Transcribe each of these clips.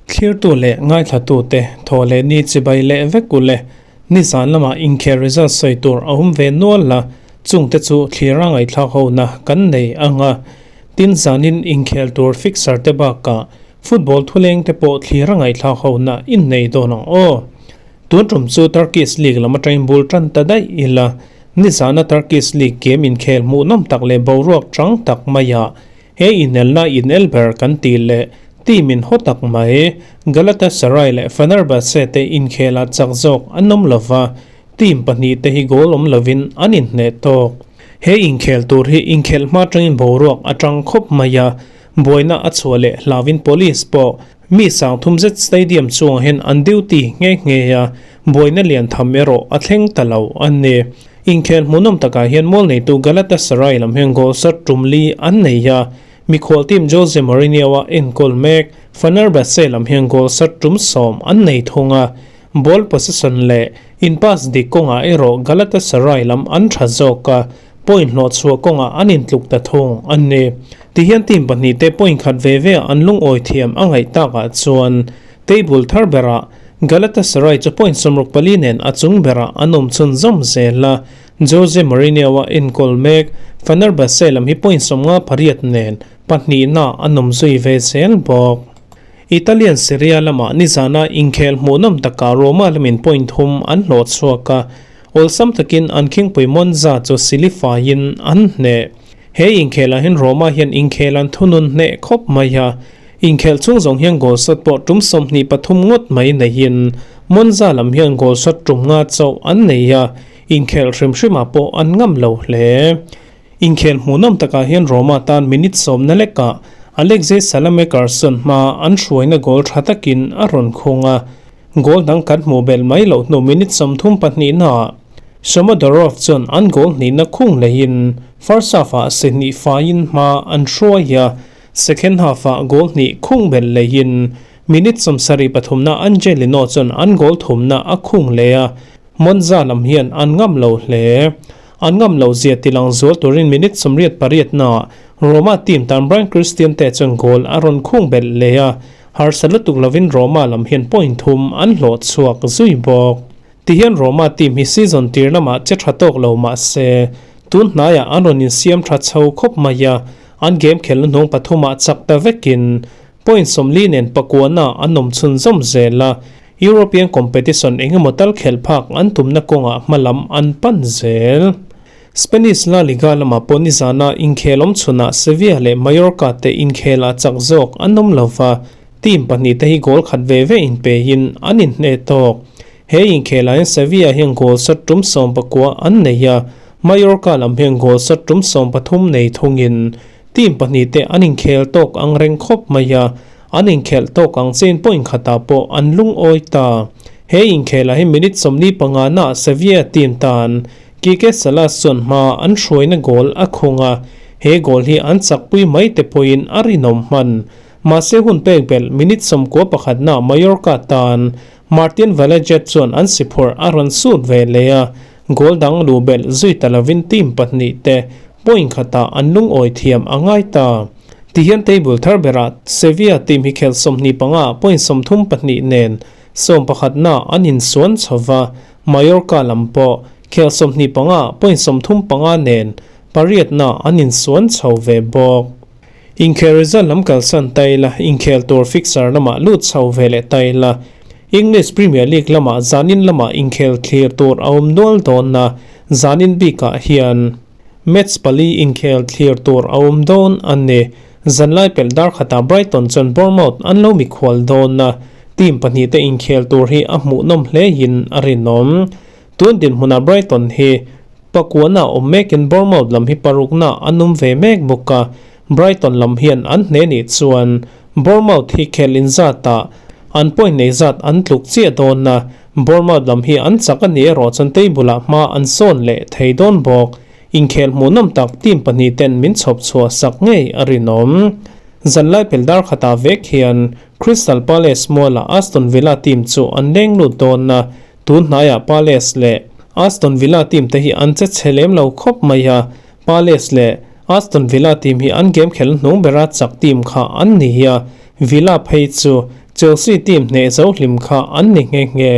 Thlirtu leh ngaithlatute thaw leh ni chibai leh vek u le. Nizan lamah inkhel result sawi tur a awm ve nual a, chungte chu thlir a ngaihthlak hona kan nei ang a. Tin zanin inkhel tur fixer te bakah football thuleng te pawh thlir a ngaihthlak hona innei dawn ang aw. Tun tum chu Turkish League lam atangin bul tan ta daih ila, nizana Turkish League game inkhel hmuhnawm tak leh boruak chang tak maiah he inelna inel ber kan tih leh team in haw tak mai Galatasaray leh Fenerbahce te inkhelah chak zawk an awm lova, team pahnihte hi goal awm lovin an inhneh tawk. He inkhel tur hi inkhelh hma atangin boruak a tang khawp mai a, buaina a chhuah leh hlauin police pawh Mi sangthum zet stadium chungah hian an duty nghe nghe a, buaina lian tham erawh a thleng ta lo a ni. Inkhel hmuhnawm takah hian mual neitu Galatasaray lam hian goal shot tum li an nei a, mikhual team Jose Mourinho-a enkawl mek Fenerbahce lam hian goal shot tum 10 an nei thung a, ball possession leh in pass dik kawngah erawh Galatasaray lam an tha zawk a, point hlawh chhuah kawngah an intluk ta thung a ni. Tihian team pahnihte point khat ve ve ah an lungawi thiam a ngaih takah chuan table thar berah Galatasaray chu point 64 nen a chung berah an awm chhunzawm zel a, Jose Mourinho-a enkawl mek Fenerbahce lam hi point 58 nen pahnihna an awm zui ve zel bawk. Italian Serie A lamah nizana inkhel hmuhnawm takah Roma lamin point thum an hlawh chhuak a, awlsam takin an khingpui Monza chu silifaiin an hneh. He inkhelah hian Roma hian inkhel an thunun hneh khawp mai a, inkhelh chhung zawng hian goal shot pawh tum 23 ngawt mai neihin Monza lam hian goal shot tum nga chauh an nei a, inkhelh hrim hrimah pawh an ngam lo hle. Inkhel hmuhnawm takah hian Roma tan minute sawmna lekah Alexei Salamekarson hma an hruaina goal tha takin a rawn khung a, goal dang kan hmuh belh mai loh hnu minute 32 naah Shomurodov chuan an goal hnihna khung leiin first half-ah si hnih faiin hma an hruai a, second half-ah goal hnih khung belh leiin minute 73na Angelino chuan an goal thumna a khung leh a, Monza lam hian an ngam lo hle. An ngam lo zia tilang zual turin minute 88 naah Roma team tan Bryan Cristante chuan goal a rawn khung belh leh a, harsa lutuk lovin Roma lam hian point thum an hlawh chhuak zui bawk. Tihian Roma team hi season tir lamah che tha tawk lo mah se, tun hnaiah an rawn insiam tha chho khawp mai a, an game khelna hnung pathumah chak ta vekin point 40 nen pakuana an awm chhunzawm zel a, European competition engemaw tal khelh phak an tumna kawngah hmalam an pan zel. Spanish La Liga lamah pawh nizana inkhel awm chhunah Sevilla leh Mallorca te inkhelah chak zawk an awm lova, team pahnih te hi goal khat ve ve inpeiin an inhneh tawk. He inkhelah hian Sevilla hian goal shot tum 19 an nei a, Mallorca lam hian goal shot tum 13 nei thungin team pahnih te an inkhel tawk ang reng khawp mai a, an inkhelh tawk ang chain point khatah pawh an lungawi ta. He inkhelah hi minute 45 naah Sevilla team tan Kike Salas chuan hma an hruaina goal a khung a, he goal hi an chakpui mai te pawhin a rinawm hman. Mahse hun pek belh minute 91 naah Mallorca tan Martin Valejet chuan an si phurh a rawn sut ve leh a, goal dang luh belh zui ta lovin team pahnih te point khatah an lungawi thiam a ngai ta. Tihian table thar berah Sevilla team hi khel 25 point 32 nen 11 na an insuan chho va, Mallorca lam pawh khel 25 point 35 nen pariat na an insuan chho ve bawk. Inkhel result lam kalsan taila inkhel tur fixture lamah lut chho ve leh taila English Premier League lamah zanin lamah inkhel thlir tur a awm nual dawn na, zanin bikah hian match pali inkhel thlir tur a awm dawn a ni. Zanlai pelh dar khatah Brighton chuan Bournemouth an lo mikhual dawn a, team pahnih te inkhel tur hi a hmuhnawm hlein a rinawm. Tun dinhmunah Brighton hi pakuana awm mekin Bournemouth lam hi parukna an awm ve mek bawk a, Brighton lam hian an hne nih chuan Bournemouth hi khel inzatah an point nei zat an tluk chiah dawn a, Bournemouth lam hi an chak a ni erawh chuan table ah hma an sawn leh thei dawn bawk. Inkhel hmuhnawm tak team pahnih ten min chhawp chhuah sak ngei a rinawm. Zanlai pel dar khatah vek hian Crystal Palace mualah Aston Villa team chu an leng lut dawn a, tun hnaiah Palace leh Aston Villa team te hi an che chhe lem lo khawp mai a, Palace leh Aston Villa team hi an game khelh hnung bera chak team kha an ni a, Villa phei chu Chelsea team hneh zo hlim kha an ni nghe nghe.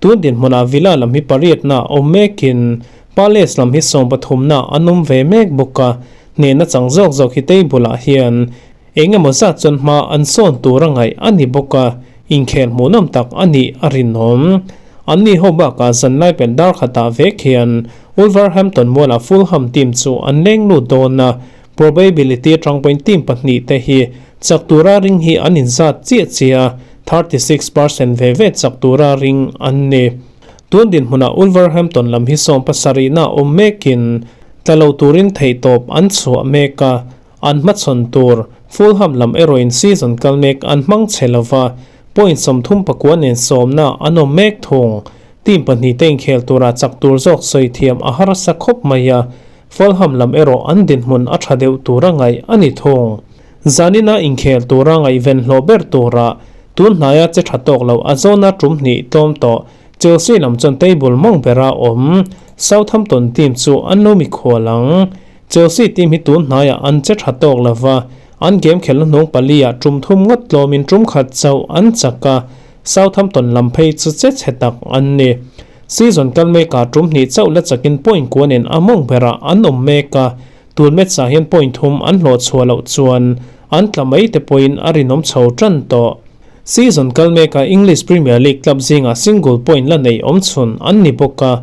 Tun dinhmunah Villa lam hi pariatna awm mekin Palace lam hi sawmpathumna an awm ve mek bawk a, hnehna chang zawk zawk hi table ah hian eng emaw zat chuan hma an sawn tur a ngaih a ni bawk a, inkhel hmuhnawm tak a nih a rinawm. Anni ho bakah zanlai pelh dar khatah vek hian Wolverhampton mualah Fulham team chu an leng lut dawn a, probability atang pawhin team pahnihte hi chak tura ring hi an inzat chiah chiah a, 36% ve ve chak tura ring an ni. Tun dinhmunah Wolverhampton lam hi sawmpasarihna awm mekin tla lo turin theihtawp an chhuah mek a, an hmachhawn tur Fulham lam erawhin season kal mek an hmang chhe lova, point 39 nen sawmna an awm mek thung. Team pahnihte inkhel tura chak tur zawk sawi thiam a harsa khawp mai a, Fulham lam erawh an dinhmun a tha deuh tura ngaih a ni thung. Zanina inkhel tura ngaihven hlawh ber tura tun hnaia che tha tawk lo a zawna tum hnih tlawm tawh Chelsea lam chuan table mawng bera awm Southampton team chu an lo mikhual ang. Chelsea team hi tun hnaiah an che tha tawk lova, an game khelna hnung paliah tum thum ngawt tlawmin tum khat chauh an chak a, Southampton lam phei chu che chhe tak an ni. Season kal mekah tum hnih chauh la chakin point kuanin a mawng berah an awm mek a, Tun match-ah hian point thum an hlawh chhuah loh chuan an tla mai te pawhin a rinawm chho tan tawh. Season kal mekah English Premier League club zingah single point la nei awm chhun an ni bawk a,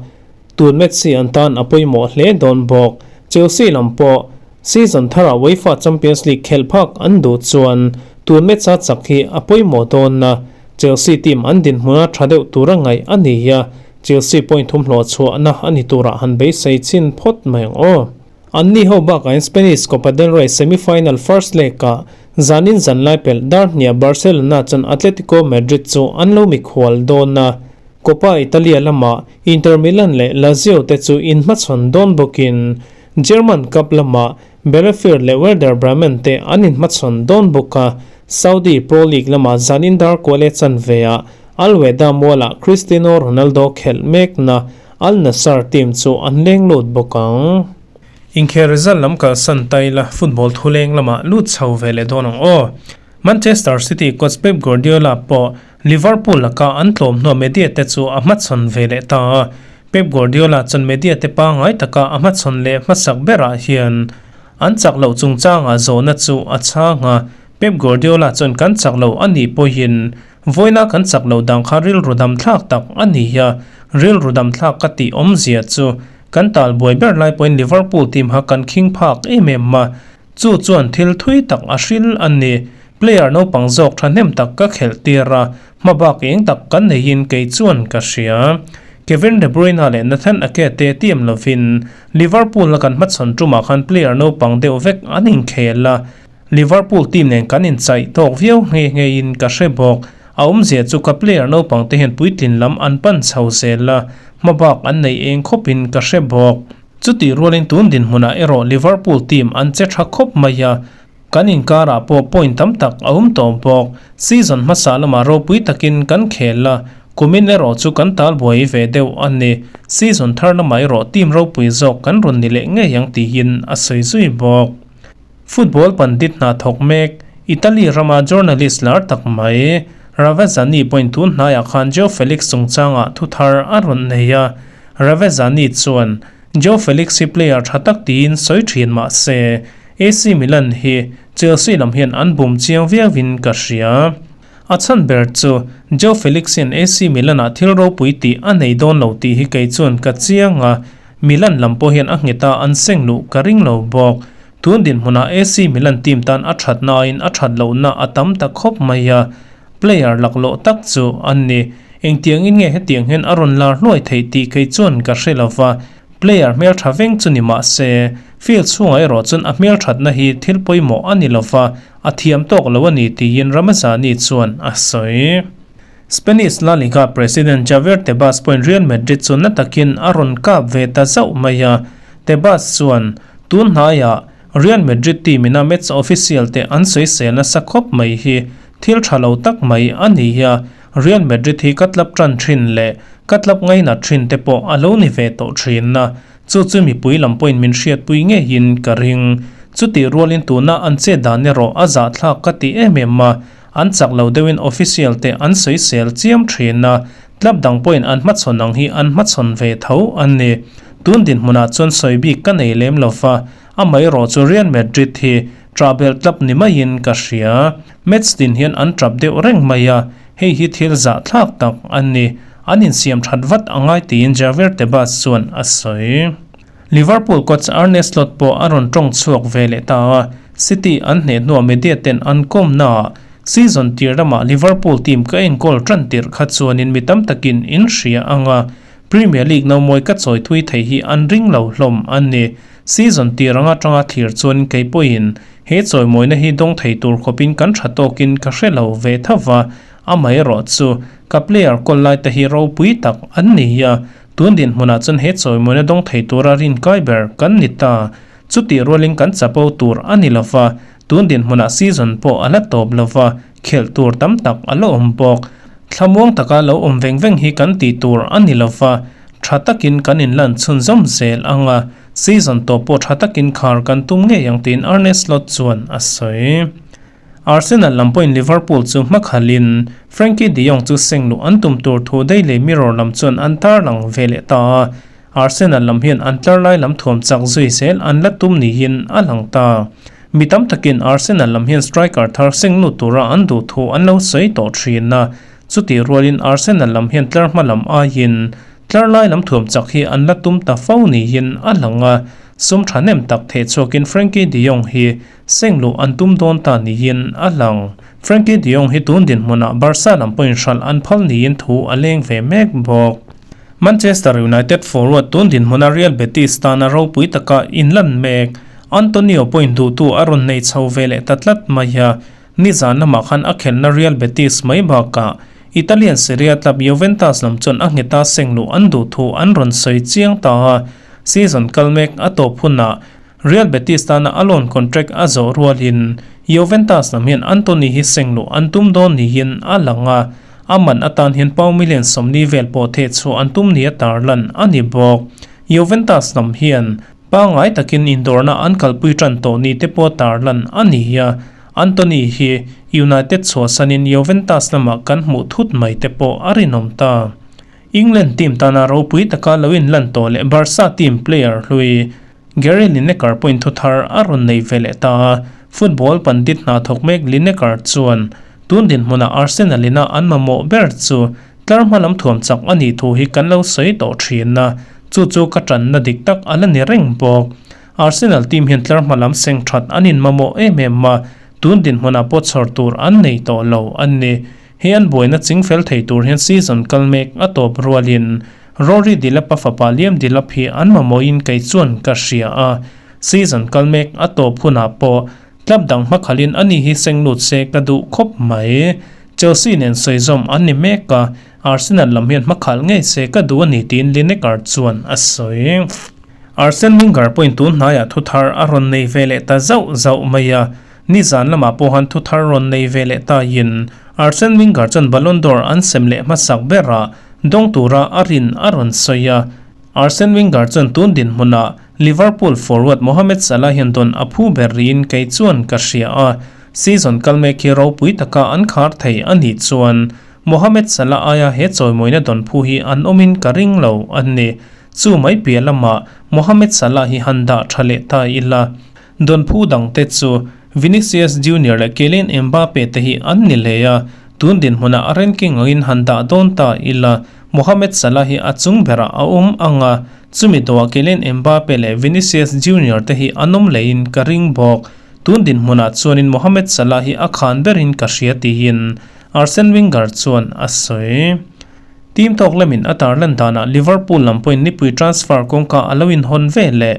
tun match hi an tan a pawimawh hle dawn bawk. Chelsea lam pawh season tharah UEFA Champions League khelh phak an duh chuan tun match-a chak hi a pawimawh dawn a, Chelsea team an dinhmuna tha deuh tura ngaih a ni a, Chelsea point thum hlawh chhuahna a ni turah han beisei chin phawt mai ang aw. Anni ho bakah hian Spanish Copa del Rey semi-final first leg-ah zanin zanlai pelh dar hniah Barcelona chuan Atletico Madrid chu an lo mikhual dawn a. Coppa Italia lamah Inter Milan leh Lazio te chu inhmachhawn dawn bawkin German Cup lamah Bielefeld leh Werder Bremen te an inhmachhawn dawn bawk a, Saudi Pro League lamah zanin dar kual e chanveah Al Wehda mualah Cristiano Ronaldo khelh mekna Al Nassr team chu an leng lut bawk ang. Inkhel result lam kalsan ta ila football thuleng lamah lut chho ve leh dawn ang aw. Manchester City coach Pep Guardiola pawh Liverpool laka an tlawm hnuah media te chu a hmachhawn ve leh ta a. Pep Guardiola chuan media te pangngai taka a hmachhawn leh hmasak berah hian an chak loh chungchangah zawhna chu a chhang a. Pep Guardiola chuan kan chak loh a nih pawhin Vawiina kan chak loh dang kha rilru dam thlak tak a ni a, rilru dam thlak ka tih awmzia chu kan tal buai ber lai pawhin Liverpool team kha kan khing phak em em a, chu chuan thil thui tak a hril a ni. Player naupang zawk thahnem tak ka khelh tir a, hma bak eng tak kan neiin kei chuan ka hria. Kevin De Bruyne leh Nathan Ake te team lovin Liverpool a kan hmachhawn tumah khan player naupang deuh vek an inkhel a, Liverpool team nen kan inchaih tawk viau nghe nghe in ka hre bawk. A awmzia chu ka player naupang te hian puitlin lam an pan chho zel a, hma bak an nei eng khawp in ka hre bawk. Chutih rualin tun dinhmunah erawh Liverpool team an che tha khawp mai a, kan inkarah pawh point tam tak a awm tawh bawk. Season hmasa lamah ropui takin kan khel a, kumin erawh chu kan tal buai ve deuh a ni. Season thar lamah erawh team ropui zawk kan rawn ni leh ngei ang tiin a sawi zui bawk. Football pandit hna thawk mek, Italy rama journalist lar tak mai, Ravezzani pawhin tun hnaiah khan Joao Felix chungchangah thu thar a rawn nei a. Ravezzani chuan, Joao Felix hi player tha tak tiin sawi thin mah se, AC Milan hi Chelsea lam hian an bum chiang viauin ka hria. A chhan ber chu, Joao Felix hian AC Milan-ah thil ropui tih a nei dawn lo tih hi kei chuan ka chiang a, Milan lam pawh hian a nghet a an seng luh ka ring lo bawk. Tun dinhmunah AC Milan team tan a that nain a that lohna a tam ta khawp mai a, player laklawh tak chu an ni. Engtiangin nge hetiang hian a rawn lar hluai theih tih kei chuan ka hre lo va, player hmeltha veng chu ni mah se, field chhungah erawh chuan a hmelthatna hi thil pawimawh a ni lo va, a thiam tawk lo a ni tiin Ramazani chuan a sawi. Spanish La Liga president Javier Tebas pawhin Real Madrid chu na takin a rawn kap ve ta zauh mai a, Tebas chuan, Tun hnaiah Real Madrid team ina match official te an sawisel nasa khawp mai hi thil tha lo tak mai a ni a, Real Madrid hi ka tlap tan thin leh ka tlap ngainat thin te pawh a lo ni ve tawh thin a, chu chu mipui lam pawhin min hriatpui ngeiin ka ring. Chutih rualin tuna an chet dan erawh a zahthlak ka ti em em a, an chak lo deuhin official te an sawisel chiam thin a, club dang pawhin an hmachhawn ang hi an hmachhawn ve tho a ni. Tun dinhmunah chuan sawi bik ka nei lem lo va, amaherawh chu Real Madrid hi trahbelh club ni maiin ka hria. Match din hian an trap deuh reng mai a, hei hi thil zahthlak tak a ni. An insiam that vat a ngai tiin Javier Tebas chuan a sawi. Liverpool coach Arne Slot pawh a rawn tawng chhuak ve leh ta a, City an hneh hnuah media ten an kawmnaah season tir lamah Liverpool team ka enkawl tan tirh kha chuanin mi tam takin in hria ang a, Premier League nomawi ka chawi thui thei hi an ring lo hlawm a ni. Season tir anga tanga thlir chuanin kei pawhin he chawimawina hi dawng thei tur khawpin kan tha tawkin ka hre lo ve tho va, amaherawh chu ka player kawl lai te hi ropui tak an ni a, Tun dinhmunah chuan he chawimawina dawng thei tura rinkai ber kan ni ta. Chutih rualin kan chapo tur a ni lova, tun dinhmunah season pawh a la tawp lova, khelh tur tam tak a la awm bawk. Thlamuang taka lo awm veng veng hi kan tih tur a ni lova, tha takin kan inlan chhunzawm zel ang a, season tawp pawh tha takin khar kan tum ngei ang tiin Arne Slot chuan a sawi. Arsenal lam pawhin Liverpool chu hmakhalin Frenkie de Jong chu seng luh an tum tur thu Daily Mirror lam chuan an tarlang ve leh ta a, Arsenal lam hian an tlar lai lam thuam chak zui zel an la tum niin a lang ta. Mi tam takin Arsenal lam hian striker thar seng lut tura an duh thu an lo sawi tawh thin a, chutih rualin Arsenal lam hian tlar hma lam aiin tlar lai lam thuam chak hi an la tum ta fo niin a lang a, sum thahnem tak theh chhuakin Frenkie de Jong hi Seng luh an tum dawn ta niin a lang. Frenkie de Jong hi tun dinhmunah Barca lam pawhin hralh an phal niin thu a leng ve mek bawk. Manchester United forward tun dinhmuna Real Betis tana ropui taka inlan mek Antonio pawhin duhtu a rawn nei chho ve leh ta tlat mai a, nizan lamah khan a khelhna Real Betis mai bakah Italian Serie A club Juventus lam chuan a ngheta seng luh an duh thu an rawn sawi chiang ta a, season kal mek a tawp hunah Real Betis tana a loan contract a zawh rualin Juventus lam hian Antony hi seng luh an tum dawn niin a lang a, a man atan hian pound million 40 vel pawh theh chhuah an tum nia tarlan a ni bawk. Juventus lam hian pangngai takin indawrna an kalpui tan tawh ni te pawh tarlan a ni a, Antony hi United chhuahsanin Juventus lamah kan hmuh thut mai te pawh a rinawm ta. England team tana ropui taka lo inlan tawh leh Barca team player hlui Gary Lineker pawhin thu thar a rawn nei ve leh ta a, football pandit hna thawk mek Lineker chuan tun dinhmunah Arsenal ina an mamawh ber chu tlar hma lam thuam chak a nih thu hi kan lo sawi tawh thin a, chu chu ka tanna dik tak a la ni reng bawk. Arsenal team hian tlar hma lam seng that an inmamawh em em a, tun dinhmunah pawh chhawr tur an nei tawh lo a ni. He an buaina chingfel thei tur hian season kal mek a tawp rualin Rory Delap-a fapa Liam Delap hi an mamawhin kei chuan ka hria a, season kal mek a tawp hunah pawh club dang hmakhalhin ani hi seng lut se ka duh khawp mai. Chelsea nen sawizawm an ni mek a, Arsenal lam hian hmakhalh ngei se ka duh a ni tiin Lineker chuan a sawi. Arsene Wenger pawhin tun hnaiah thu thar a rawn nei ve leh ta zauh zauh mai a, Nizan lamah pawhan thu thar rawn nei ve leh taiin Arsene Wenger chuan Ballon d'Or an sem leh hmasak berah dawng tura a rin a rawn sawi a. Arsene Wenger chuan tun dinhmunah Liverpool forward Mohamed Salah hian dawn a phu ber riin kei chuan ka hria a, season kal mek hi ropui taka an khar thei a nih chuan Mohamed Salah aia he chawimawina dawn phu hi an awmin ka ring lo a ni. Chu mai piah lamah Mohamed Salah hi han dah tha leh ta ila. Dawnphu dangte chu Vinicius Junior leh Kylian Mbappe te hi an ni hle a, tun dinhmunah a ranking angin han dah dawn ta ila, Mohamed Salah hi a chung berah a awm ang a, chumi dawhah Kylian Mbappe leh Vinicius Junior te hi an awm leiin ka ring bawk. Tun dinhmunah chuanin Mohamed Salah hi a khan berin ka hria tiin Arsene Wenger chuan a sawi. Team tawk lamin a tarlan danah Liverpool lam pawhin nipui transfer kawngka a lo inhawn ve leh.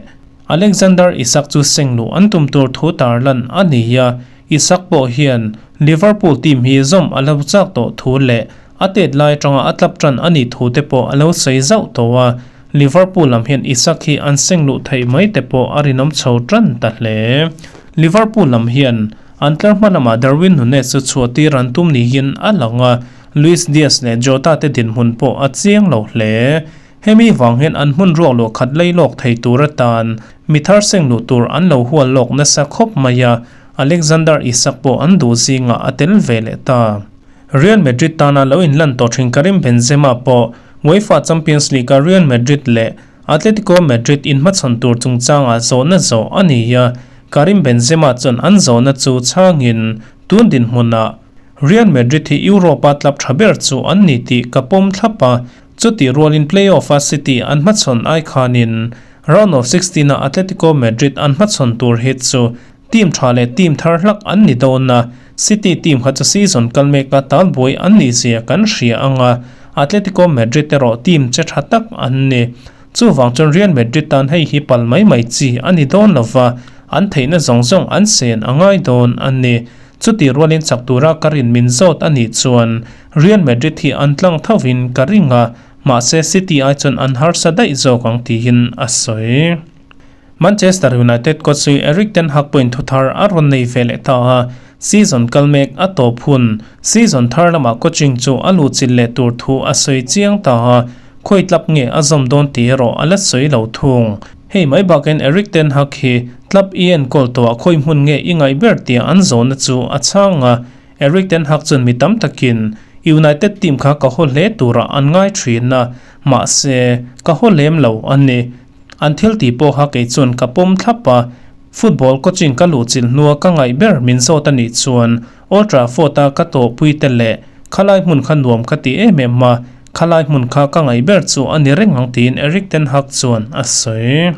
Alexander Isak chu seng luh an tum tur thu tarlan a ni a, Isak pawh hian Liverpool team hi zawm a lo chak tawh thu leh a tet lai atanga a tlap tan a nih thu te pawh a lo sawi zauh tawh a, Liverpool lam hian Isak hi an seng luh theih mai te pawh a rinawm chho tan ta hle. Liverpool lam hian an tlar hma lamah Darwin Nunez chu chhuah tir an tum niin a lang a, Luis Diaz leh Jota te dinhmun pawh a chiang lo hle. Hemi vang hian an hmun ruak luah khat lei lawk thei tur atan mi thar seng luh tur an lo hual lawk nasa khawp mai a, Alexander Isak pawh an duh zingah a tel ve leh ta. Real Madrid tana lo inlan tawh thin Karim Benzema pawh UEFA Champions League-a Real Madrid leh Atletico Madrid inhmachhawn tur chungchangah zawhna zawh a ni a, Karim Benzema chuan an zawhna chu chhangin tun dinhmunah Real Madrid hi Europe-a club tha ber chu an ni tih ka pawm thlap a, chutih rualin play-off-a City an hmachhawn ai khanin round of 16-a Atletico Madrid an hmachhawn tur hi chu team tha leh team thar hlak an ni dawn a, City team kha chu season kal meka talbuai an nih zia kan hria ang a, Atletico Madrid erawh team che tha tak an ni. Chuvang chuan Real Madrid tan hei hi pal mai mai chi a ni dawn lova, an theihna zawng zawng an sen a ngai dawn a ni. Chutih rualin chak tura ka rin min zawt a nih chuan Real Madrid hi an tlang thovin ka ring a, mahse City ai chuan an harsa daih zawk ang tiin a sawi. Manchester United coach Erik ten Hag pawhin thuthar a rawn nei ve leh ta a, season kal mek a tawp hun, season thar lamah coaching chu a luhchilh leh tur thu a sawi chiang ta a, khawi club nge a zawm dawn tih erawh a la sawi lo thung. Hei mai bakin Erik ten Hag hi club i enkawl tawhah khawi hmun nge i ngaih ber tia an zawhna chu a chhang a, Erik ten Hag chuan mi tam takin United team kha ka haw hle turah an ngai thin a, mahse ka haw lem lo a ni. An thil tih pawh kha kei chuan ka pawm thlap a, football coaching ka luhchilh hnua ka ngaih ber min zawt a nih chuan Old Trafford a ka tawhpui te leh khalai hmun kha nuam ka ti em em a, khalai hmun kha ka ngaih ber chu a ni reng ang tiin Erik ten Hag chuan a sawi.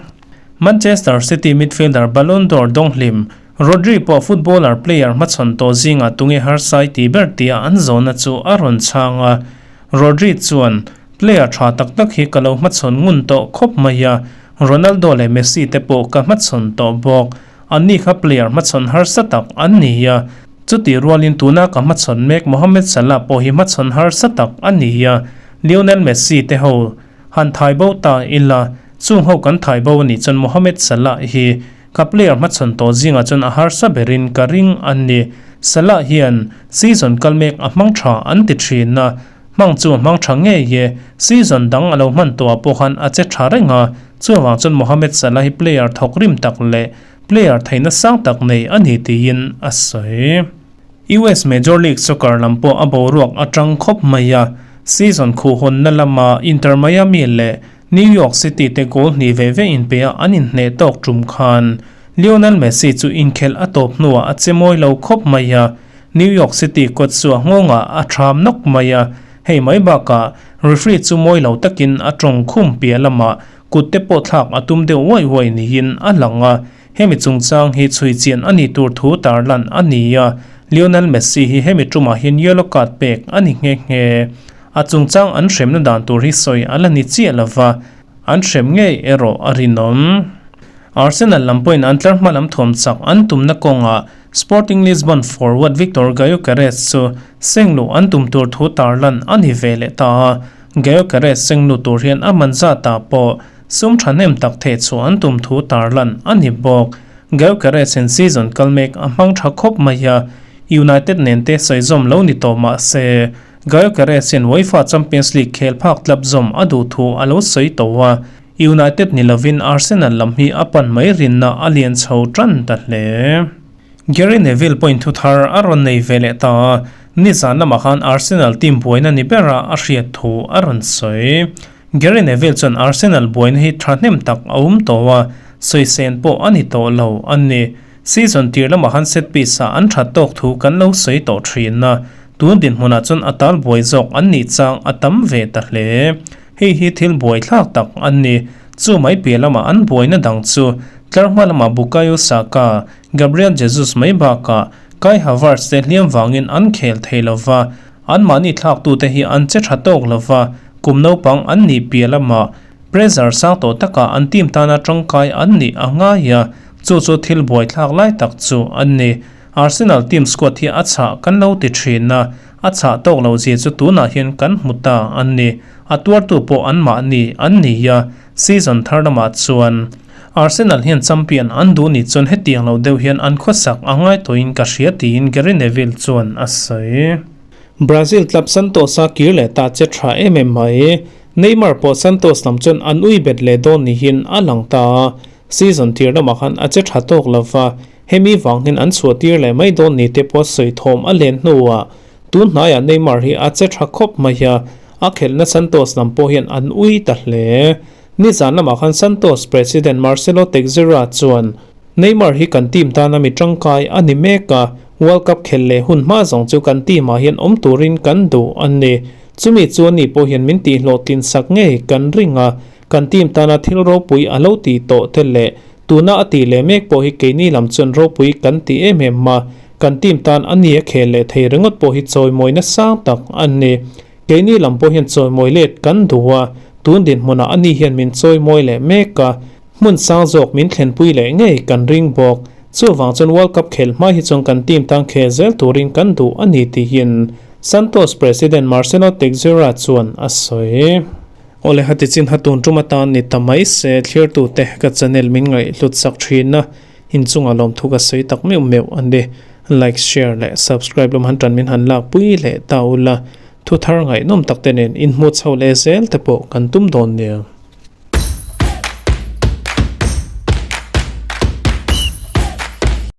Manchester City midfielder Ballon d'Or Donghlim Rodri pawh footballer player hmachhawn tawh zingah tunge harsai ti ber tia an zawhna chu a rawn chhang a, Rodri chuan Player tha tak tak hi ka lo hmachhawn ngun tawh khawp mai a, Ronaldo leh Messi te pawh ka hmachhawn tawh bawk. Anni kha player hmachhawn harsa tak an ni a, chutih rualin tuna ka hmachhawn mek Mohamed Salah pawh hi hmachhawn harsa tak a ni a, Lionel Messi te ho han thai bo ta ila, chung ho kan thai bo a nih chuan Mohamed Salah hi ka player hmachhawn tawh zingah chuan a harsa berin ka ring a ni. Salah hian season kal mek a hmang tha an ti thin a, Hmang chu a hmang tha ngei e, season dang a lo hman tawhah pawh khan a che tha reng a, chuvang chuan Mohamed Salah hi player thawk rim tak leh player theihna sang tak nei a ni tiin a sawi. US Major League Soccer lam pawh a boruak a tang khawp mai a, season khuhhawnna lama Inter Miami leh New York City te goal hnih ve ve inpea an inhneh tawk tum khan Lionel Messi chu inkhelh a tawp hnuah a che mawi lo khawp mai a, New York City kawt chu a nghawngah a tham nawk mai a, hei mai bakah referee chu mawi lo takin a tawng khum piah lamah kut te pawh thlak a tum deuh uai uai niin a lang a, hemi chungchang hi chhui chian a ni tur thu tarlan a ni a, Lionel Messi hi hemi tumah hian yellow card pek a ni nghe nghe. A chungchang an hremna dan tur hi sawi a la ni chiah lova, an hrem ngei erawh a rinawm. Arsenal lam pawhin an tlar hma lam thuam chak an tumna kawngah Sporting Lisbon forward Viktor Gyokeres chu sengluh an tum tur thu tarlan a ni ve leh ta a, Gyokeres sengluh tur hian a man zatah pawh sum thahnem tak theh chhuah an tum thu tarlan a ni bawk. Gyokeres in season kal mek a hmang tha khawp mai a, United nen te sawi zawm lo ni tawh mah se Gyokeres hian UEFA Champions League khel phak tlap zawm a duh thu a lo sawi tawh a, United ni lovin Arsenal lam hi a pan mai rinna a lian chho tan ta hle. Gary Neville pawhin thu thar a rawn nei ve leh ta a, nizan lamah khan Arsenal team buaina ni bera a hriat thu a rawn sawi. Gary Neville chuan Arsenal buaina hi thahnem tak a awm tawh a, sawisen pawh a ni tawh lo a ni. Season tir lamah khan set piece ah an that tawk thu kan lo sawi tawh thin a, tun dinhmunah chuan a tal buai zawk an nih chang a tam ve ta hle. Hei hi thil buaithlak tak an ni. Chu mai piah lamah an buaina dang chu tlar hma lamah Bukayo Saka, Gabriel Jesus mai bakah Kai Havertz te hliam vangin an khel thei lova, anmahni thlaktute hi an che tha tawk lova, kum naupang an nih piah lamah pressure sang tawh takah an team tana tangkai an nih a ngai a, chu chu thil buaithlak lai tak chu an ni. Arsenal team squad hi a chhah kan lo ti thin a, a chhah tawk loh zia chu tunah hian kan hmu ta an ni. A tuartu pawh anmahni an ni a, season thar lamah chuan Arsenal hian champion an duh nih chuan hetiang lo deuh hian an khawsak a ngai tawhin ka hria tiin Gary Neville chuan a sawi. Brazil club Santos-a kir leh ta che tha em em mai. Neymar pawh Santos lam chuan an ui bet leh dawn niin a lang ta a, season tir lamah khan a che tha tawk lo va, hemi vang hian an chhuah tir leh mai dawn ni te pawh sawi thawm a len hnuah tun hnaiah Neymar hi a che tha khawp mai a, a khelhna Santos lam pawh hian an ui ta hle. Nizan lamah khan Santos president Marcelo Teixeira chuan Neymar hi kan team tana mi tangkai a ni mek a, World Cup khelh leh hun hma zawng chu kan team ah hian awm turin kan duh a ni. Chumi chu ani pawh hian min tihhlawhtlin sak ngei kan ring a, kan team tana thil ropui a lo tih tawh te leh tuna a tih leh mek pawh hi keini lam chuan ropui kan ti em em a, kan team tan a ni a khel leh thei ringawt pawh hi chawimawina sang tak a ni. Keini lam pawh hian chawimawi let kan duh a, tun dinhmunah ani hian min chawimawi leh mek a, hmun sang zawk min thlenpui leh ngei kan ring bawk. Chuvang chuan World Cup khel hma hi chuan kan team tan khel zel turin kan duh a ni tiin Santos president Marcelo Teixeira chuan a sawi. Awle hati chin ha tun tum atan ni ta mai se thlirtute ka channel min ngaihhlut sak thin a, inchungah lawmthu ka sawi tak meuh meuh a ni. Like, share leh subscribe lam han tan min han lak pui leh ta ula, thu thar ngaihnawm tak te nen inhmu chho leh zel te pawh kan tum dawn nia.